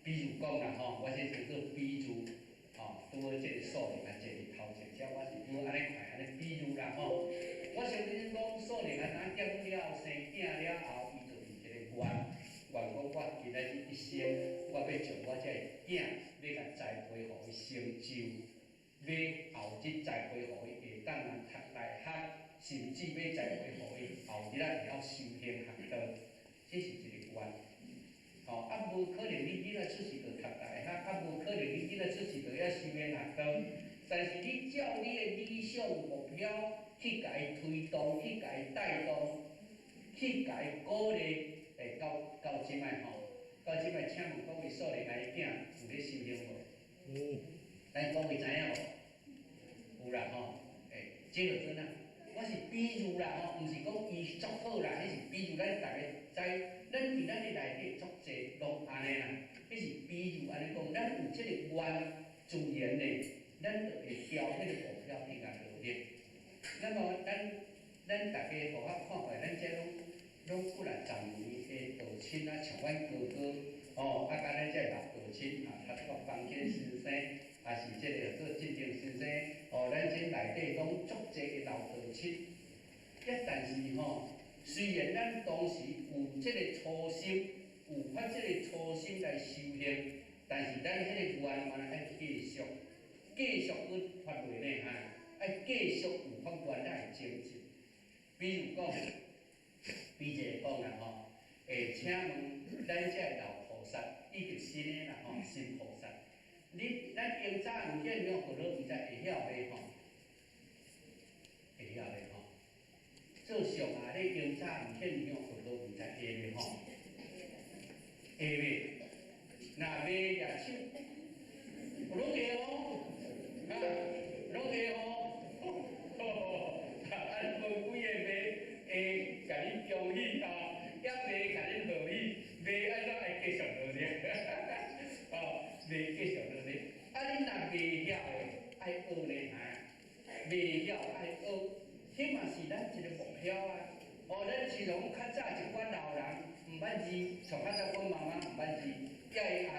比如講啦吼，我這叫做比如，吼，拄好這个數字啊，坐佇頭前遮，我是拄好按呢看，按呢比如啦吼。我想恁講，數字啊，當結婚了後，生囝了後，伊就是一個願，願講我今仔日一生，我欲將我這个囝，欲共栽培予伊成就，欲後日栽培予伊會當人讀大學，甚至欲栽培予伊後日仔會曉修行學道，這是一個願。吼，啊，無可能你囡仔出世就讀大學，啊，無可能你囡仔出世就曉修行學道。但是你照你的理想目標去共伊推動，去共伊帶動，去共伊鼓勵，欸，到這擺吼，到這擺，請問各位數學的囝有咧修行無？有。咱各位知影無？有啦吼，欸，這就陣啊，我是比如啦吼，毋是講伊足好啦，彼是比如咱逐个知，咱佇咱的內底足濟攏按呢啦，彼是比如按呢講，咱有這个願，自然的，咱就會朝彼个目標去共努力。那麼咱逐家予我看過，咱這攏攏幾若十年的道親啊，像阮哥哥哦，啊，佮咱這老道親啊，讀過房間先生，也是這个做進定先生，哦，咱這內底攏足濟的老道親。抑但是吼，雖然咱當時有這个初心，有發這个初心來修行，但是咱彼个願嘛愛繼續，繼續去發落呢哈，愛繼續有發願來精進。比如講，比一個講啦吼，欸，請問咱這个老菩薩以及新的啦吼，新菩薩，你咱英早毋獻香佛老，毋知會曉袂吼？會曉袂吼？做上啊，你英早毋獻香佛老，毋知會袂吼？會袂？若袂舉手，攏會哦，啊，攏會哦，啊，無幾个袂會共你恭喜啊，猶袂共恁賀喜，袂按怎愛繼續努力？哦，袂繼續努力。啊，你若袂曉的，愛學呢哈？袂曉愛學，彼嘛是咱一個目標啊。哦，咱自從較早一寡老人毋捌字，像較早阮媽媽毋捌字，叫伊會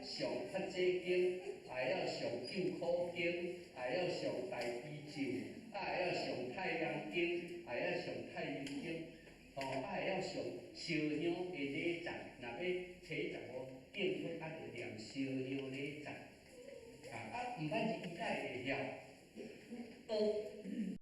曉誦法濟經，會曉誦救苦經，會曉誦大悲咒，啊會曉誦太陽經，會曉誦太陰經，哦，啊會曉誦燒香的禮讚，若欲初十五敬佛，啊，著念燒香禮讚。啊啊，毋捌字伊才會曉學。